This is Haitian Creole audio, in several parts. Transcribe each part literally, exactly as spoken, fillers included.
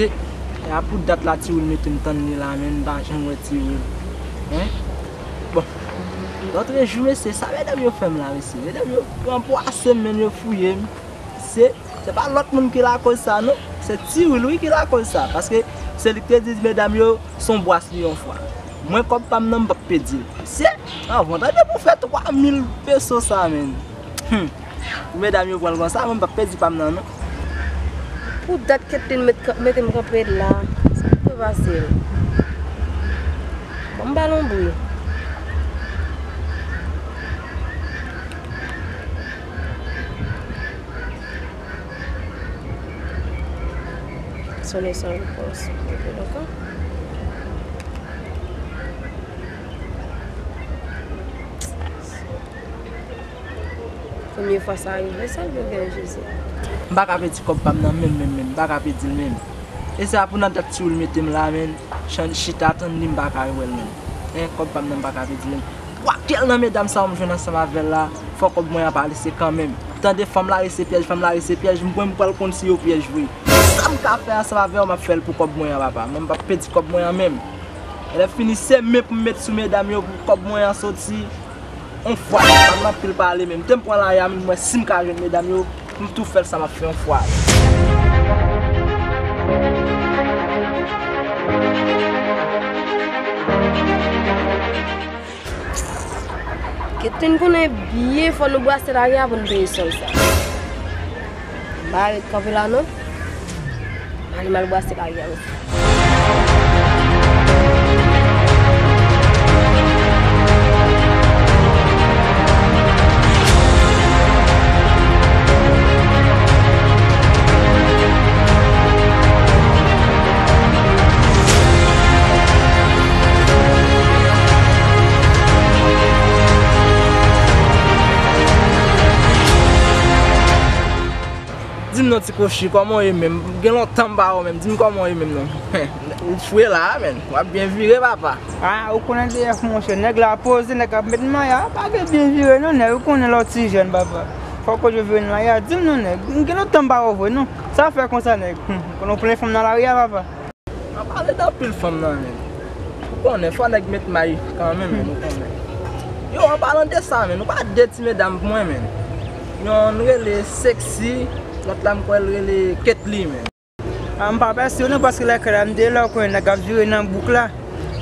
E a pou dat la Tiwil mete m tann li la, men m pa janm wè Tiwil. Hein? Bon. Lòtrejou, mesye, sa medam yo fè m la, mesye. Medam yo pran pwase m, men yo fouye m. Se, se pa lòt moun ki lakoz sa, non. Se Tiwil, wi, ki lakoz sa. Paske se li ki te di medam yo se yon bwas li yon fwa. Mwen, kòb pa m nan, m p ap pedi l. Mesye, anvan, tande pou fè twa mil peso sa, men. Hmm. Pou medam yo pran l konsa, mwen m p ap pedi pa m nan, non. Pou dat Ketlin met, mete m kanpe la, sa k te pase l? Bon, m ba l yon bri. Sonnen san repons. Ok, dakò. Premye fwa sa rive, sa l vle gen Jezi. M pa ka pedi kòb pa m nan menm, menm, menm. M pa ka pedi l menm. E se a pou nan dat Tiwil mete m la, menm. Chan-, chita tann li, m pa ka wè l menm. En, kòb pa m nan, m pa ka pedi l menm. Pwa kèl nan medam sa yo m jwenn ansanm avè l la, fò kòb mwen an pa lese kanmenm. Tande fanm la rese pyèj, fanm la rese pyèj, mwen m pral konn si yo pyèj vre. Sa m ka fè ansanm avè yo, m ap fè l pou kòb mwen an, papa. Mwen m p ap pedi kòb mwen an menm. Lè fini, se men pou m met sou medam yo pou kòb mwen an soti. On fwa, pa m anpil pale menm. Te m pran lari a, m wè si m ka jwenn medam yo, m tou fè l sa m ap fè on fwa. Ketlin konnen byen fò nou brase lari a pou n peye sòl sa. M pa ret kanpe la non. M ale m al brase lari a mesye. Di m non, ti Kochi, kòman w ye menm? Gen lontan m pa wè w menm. Di m kòman w ye menm non. Ou fre la a, menn. W ap byen vire, papa. A, ou konnen D F, monchè. Nèg la poze, nèg ap met maya. Pa gen byen vire non, nèg. Ou konnen lè w ti jèn, papa. Fòk ou vire nan lari a. Di m non, nèg. Gen lontan m pa wè w vre non. Sa fè konsa, nèg? Hum, konnen w plen fanm nan lari a, papa. An palan de anpil fanm nan, menn. Ou konnen, fò nèg met may kanmenm, menn, ou konnen. Yo, an palan de sa, menn, ou pa de ti medam pou mwen, menn. Yonn rele Sexy, lòt la m kwè l rele Ketly, menn. A, m pa pèse yo non, paske lè kè la m te la, ou konnen nèg ap vire nan bouk la.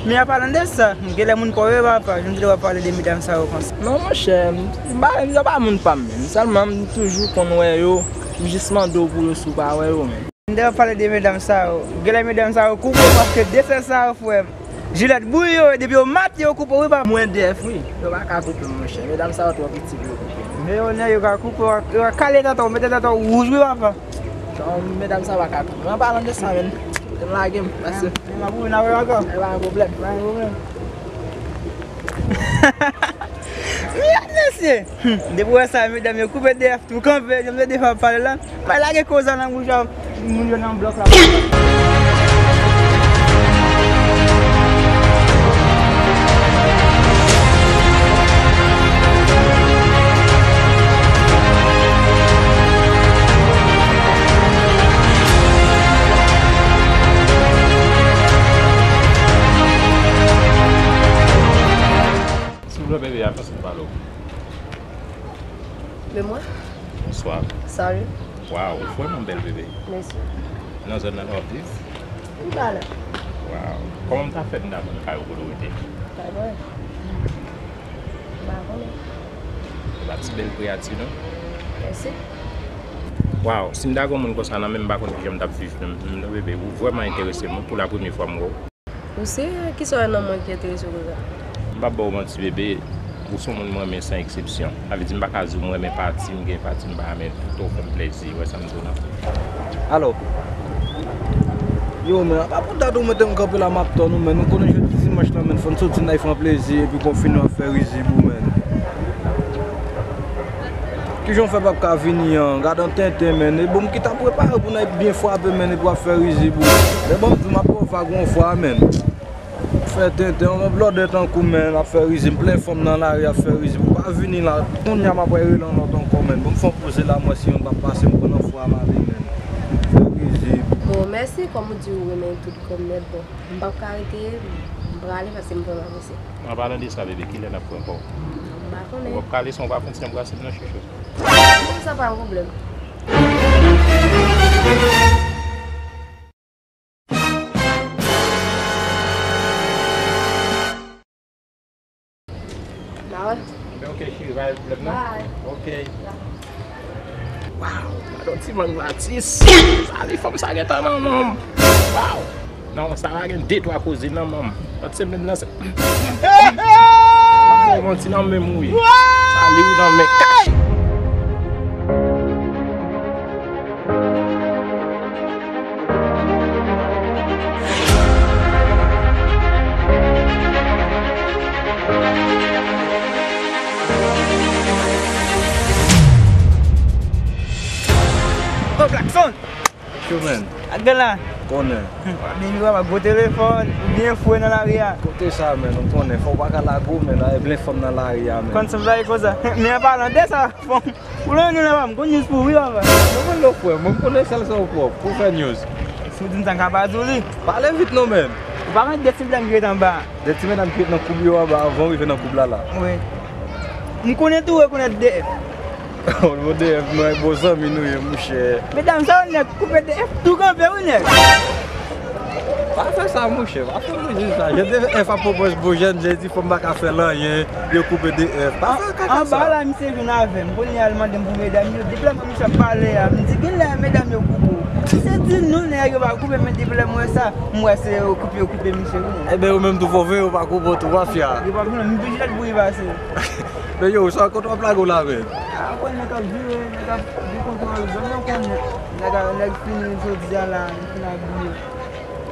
Men an palan de sa, genlè moun pa w yo, papa, jan m te w ap pale de medam sa yo konsa. Non, monchè, m pa, yo pa moun pa m, menn. Sèlman, m toujou konn wè yo, m jis mande w pou yo si w pa wè yo, menn. M te w ap pale de medam sa yo. Genlè medam sa yo koupe w, paske de sè sa yo, frè m. Jilèt bouyi yo, depi yo mate yo koupe w, wi, papa. Mwen D F, wi. Yo pa ka koupe m, monchè. Medam sa yo twò piti pou yo koupe m. Men yo, nèg yo ka koupe w, yo ka kale tata w, mete tata w wouj, wi, papa. Non, medam sa pa ka koupe m. An palan de sa, menn, m lage m, pase. Men m ap ouvri nan wè ankò. E pa yon pwoblèm. Pa yon pwoblèm. Gad mesye! Hum, depi w wè sa, medam yo koupe D F tou kanpe, yo mete D F ap pale la. Bay lage koza nan bouch a, moun yo nan blòk la. Silvouplè, bebe, avanse m pale w. Men mwen? Bonswa. Salut. Waw, ou vrèman bèl, bebe. Mèsi. Nan zòn nan w ap viv? M pa la. Waw. Kòman m ta fè m ta konn kay ou kote w rete? Kay mwen? M pa konnen. E pa ti bèl kreyati, non? Mèsi. Waw, si m ta gen yon moun konsa nan men m, m pa konn kijan m t ap viv menm, non, bebe. Ou vrèman enterese m, wi, pou la premye fwa m wè w. Ou serye? Kisa w wè nan mwen ki enterese w konsa? M p ap ba w manti, bebe. Ou se yon moun mwen renmen san eksepsyon. Sa vle di, m pa ka di w m renmen pati m, gen pati m pa renmen. Tout tan w fè m plèzi, ou wè sa m di w la. Alò, yo, men, apa pou dat ou mete m kanpe la, m ap tann ou, men. Ou konnen jodi dimanch lan, men, fò n soti n al fè yon plezi, epi konfinan ap fè rizib ou, men. Kijan w fè p ap ka vini an? Gad an tenten, men. E bon, m ki t ap prepare pou n al byen frape, men, epi w ap fè rizib ou. Men bon, m di w, m ap ba w vag yon fwa, men. Fè tenten, yon blòdè tankou, men, ap fè rizib. Plen fanm nan lari ap fè rizib. Ou pa vini la, kounye a m ap rele yon lòt ankò, men. Bon, m fè yon poze la, m wè si yon p ap pase, m pran nan fwa m ale, men. Fè rizib. Bon, mèsi, kòm ou di ou renmen tout granm nèg, bon, m p ap ka rete, m prale paske m vrèman prese. An palan de sa, bebe, kilè n ap pran kò w? M pa konnen. Ou p ap kale san w pa fè yon ti anbrasad nan chouchou? Non, sa pa yon pwoblèm. Ba wè. Enben, ok, cheri, pa gen pwoblèm, non? Bye. Ok. Waw, gade yon ti mang Matis. Sa li fanm sa gentan nan manman m. Waw. Non, sa va gen de twa koze nan manman m. Lòt semèn nan se. Yon ti nan men m wi. Sa li wi nan men kay. Ô, Blackson! Yo, man. Ak gen la. Konnen. Depi w ap gwo telefòn, ou byen fre nan lari a. Kote sa, man, ou konnen, fò w pa ka lage w, man, avè plen fanm nan lari a, man. Konn sa m bay konsa. Men an palan de sa, fanm. Ou lè nou la, m gon news pou ou wi, papa. Mwen konn lè w frè, mwen konnen sèl sa w pwòp pou fè news. Si w di m sa, m ka pa di w li. Pale vit non, man. Ou pa konn de ti medam ki ret anba. De ti medam ki ret nan koub yo anba avan w rive nan koub la la. Wi. M konnen tou rekonèt D F. Bon, D F, mwen bon zanmi nou ye, mouchè. Medam sa yo nèg koupe D F tou kanpe wi nèg. Pa fè sa, mouchè, pa fè mouchè sa. Jan D F ap pwopòz bon jèn, jè di fanm pa ka fè l anyen, yo koupe D F. Pa fè kaka sa. Anba la, misye jwenn avè m. Kounye a, l mande m pou medam yo. Depi lè mwen misye ap pale a, m di, gen lè medam yo koupe w. Misye di, non, nèg yo pa koupe, men depi lè m wè sa, m wè se yo koupe, yo koupe misye wi. Enben, ou menm tou fò veye yo pa koupe w tou, mafya. Yo pa koupe, m vijilans pou yo pase. Men yo, sa kote w ap lage w la, men? A, konnen nèg ap vire, nèg ap gen kontwòl zòn nan, konnen nèg a, nèg fini jodi a la, nou fin abiye.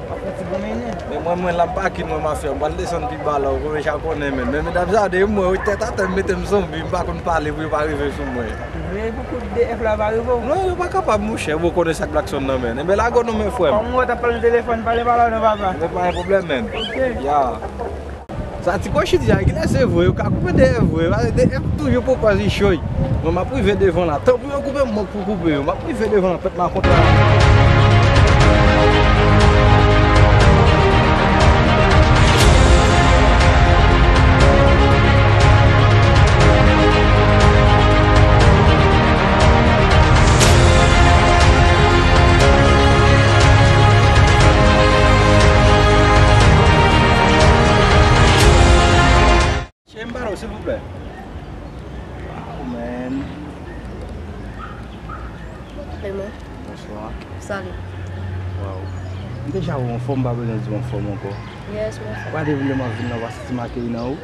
Ap fè ti bon mennen. Men mwen, mwen la, m pa kin mwen, mafya, m pral desann pi ba la, ou konn sa konnen, men. Men medam sa, depi m wè yo tèt atè, m mete m zonbi, m pa konn pale pou yo pa rive sou mwen. Men pou kout D F la pa rive w? Non, yo pa kapab, mouchè, ou konnen sa k Blackson nan, men. Enben, lage w non, men, frè m. Kòm ou wè t ap pale nan telefòn, pale pa la non, papa. Men pa gen pwoblèm, men. Ok. Ya. Sa ti kòchit ya, kilè se vre, yo ka koupe D F vre, paske D F toujou pwopòz ichoy. Mwen, m ap rive devan la, tan pou yo koupe m, mwen pou koupe yo, m ap rive devan la, pèt makonta. Cheri m pale w, silvouplè. Waw, man. Hello. Bonswa. Salut. Waw. M deja wè w anfòm, m pa bezwen di w anfòm ankò. Yes, m anfòm. Gade vle m ap vin nan, w pa santi m akeyi nan ou?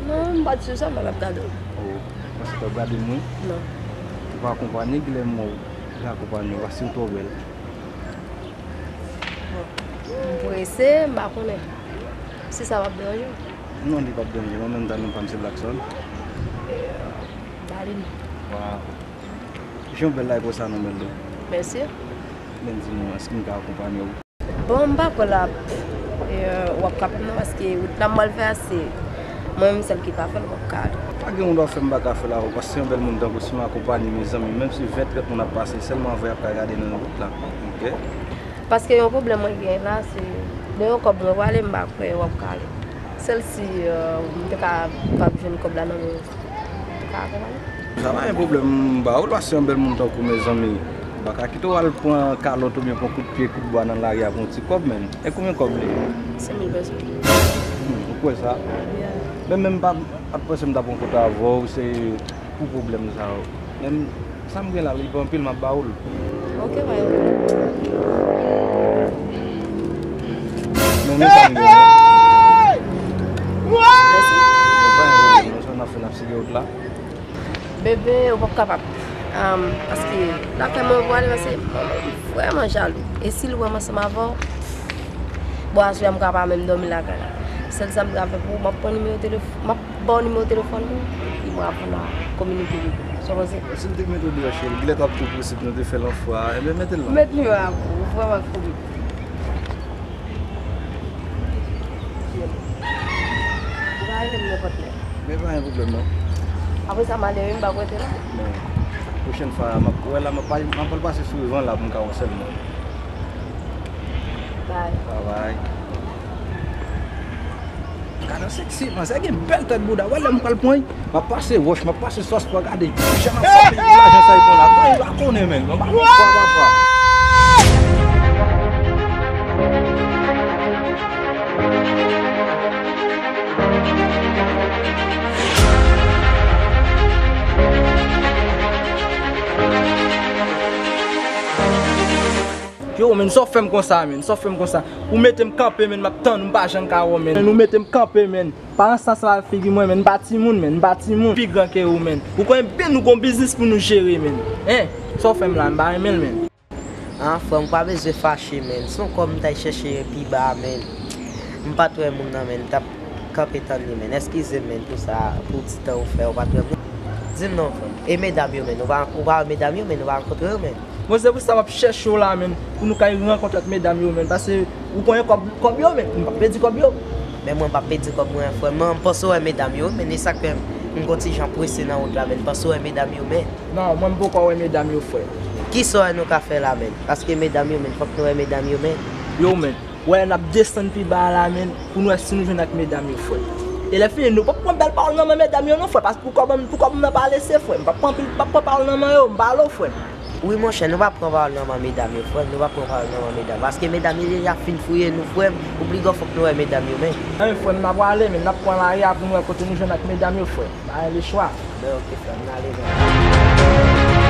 Non, m pa t sou sa, m pa t ap gade w. Oh, ou panse w t ap gade m, wi? Non. Ou pa akonpanye, kilè m wè w, m akonpanye w, paske w twò bèl. Bon, m prese, m pa konnen si sa p ap deranje w. Non, li p ap deranje mwen, menm tan non pa m se Blackson. Darline. Waw. Jan w bèl la, e konsa non, bèl dò. Mèsi. Men di mwen, èske m ka akonpanye w? Bon, m pa kwè l ap, e, w ap kapab non, paske wout la m pral fè a, se mwen menm sèl ki ka fè l, w p ap ka ale. Pa gen moun w ap fè m pa ka fè l avè w, paske se yon bèl moun tankou si m akonpanye, mezanmi, menm si ven, trant moun ap pase, sèlman vre y ap ka gade nan wout la. Ok? Paske yon pwoblèm mwen gen la, se de yon kòb mwen prale, m pa kwè w ap ka ale. Sèl si, euh, m te ka, kapab jwenn kòb la nan men w, m te ka akonpanye. Sa pa gen pwoblèm, m ba ou l, paske se yon bèl moun tankou, mezanmi. M pa ka kite w al pran kalòt oubyen pran kout pye, kout bwa nan lari a pou yon ti kòb, menm. E konbyen kòb li ye? Senk mil pèso. Hmm, ou kwè sa? Yeah. Men, menm pa, pa t panse m ta pran kontak avè w, se pou pwoblèm sa yo. Men sa m gen la, li pa anpil, m ap ba ou l. Ok, pa gen pwoblèm. Men, men sa m gen la. Mèsi. Men pa gen pwoblèm, non, sa n ap fè, n ap sigi wout la. Bebe, ou p ap kapab. Am, paske lakay mwen pou ale, paske manman m vrèman jalou. E si l wè m ansanm avè w, bon, aswè a m ka pa menm dòmi lakay la. Sèl sa m ka fè pou ou, m ap pran nimewo telef-, m ap ba w nimewo telefòn mwen, epi mwen aprann a kominike avèk ou. Sa w panse? Si m te mete w deyò, cheri, genlè t ap tou posib nou te fè l yon fwa. Enben, mete l la. Met li la pou ou, vrèman koube. Ou ka rele m nenpòt lè. Men pa gen pwoblèm, non. Apre sa, m ale, wi, m pa prete, non. Men, pwochèn fwa, m ap, wè la, m ap, m ap pral pase sou revan la pou m ka wè w sèlman. Bay. Bye bye. Gade sexy, manzè gen bèl tèt bouda. Wè lè m pral pran, m ap pase wòch, m ap pase sòs pou gade. Jan m ap frape pou lajan sa yo pran la. Mwen pa konnen, men. Mwen pa konnen, papa. Yo, men, sa w fè m konsa, men, sa w fè m konsa. Ou mete m kanpe, men, m ap tann ou, m pa janm ka wè w, men. Ou mete m kanpe, men. Pa nan sans la figi mwen, men, m pa timoun, men, m pa timoun. Pi gran ke ou, men. Ou konnen byen nou gon biznis pou nou jere, men. Hein? Sa w fè m la, m pa renmen l, men. Ah, frè m, ou pa bezwen fache, men. Se yon kòb m t al chèche pi ba a, men. M pa t wè moun nan, men. M t ap kanpe tann li, men. Eskize m, men, pou sa, pou ti tan ou fè, ou pa t wè moun. Di m non, frè m. E medam yo, men? Ou pa, ou pa wè medam yo, men? Ou pa rankontre yo, men? Bon, se pou sa m ap chèche w la, men. Pou nou kay rankontre ak medam yo, men. Paske ou konnen kòb, kòb yo, men. M p ap pèdi kòb yo. Men mwen p ap pèdi kòb mwen, frè m. Mwen, m panse w wè medam yo, men. E sa k fè m, m gon ti jan prese nan wout la, men. M panse w wè medam yo, men. Non, mwen m poko wè medam yo, frè. Kisa w wè nou ka fè la, men? Paske medam yo, men, fòk nou wè medam yo, men. Yo, men, wè n ap desann pi ba a la, men, pou nou wè si nou jwenn ak medam yo, frè. E lè fini, nou p ap pran bèl pawòl nan men medam yo, non, frè, paske pou kòb, pou kòb m nan pa lese, frè. M p ap pran pil, p ap pran pawòl nan men yo, m ba l ou, frè. Wi, monchè, nou p ap pran pawòl nan men medam yo, frè. Nou p ap pran pawòl nan men medam. Paske medam yo deja fin fouye nou, frè m. Obligan fòk nou wè medam yo, men. Anyen, frè m, n ap prale, men, n ap pran lari a pou nou wè kote nou jwenn ak medam yo, frè. Pa gen lechwa. Ben, ok, frè m, n ale, men.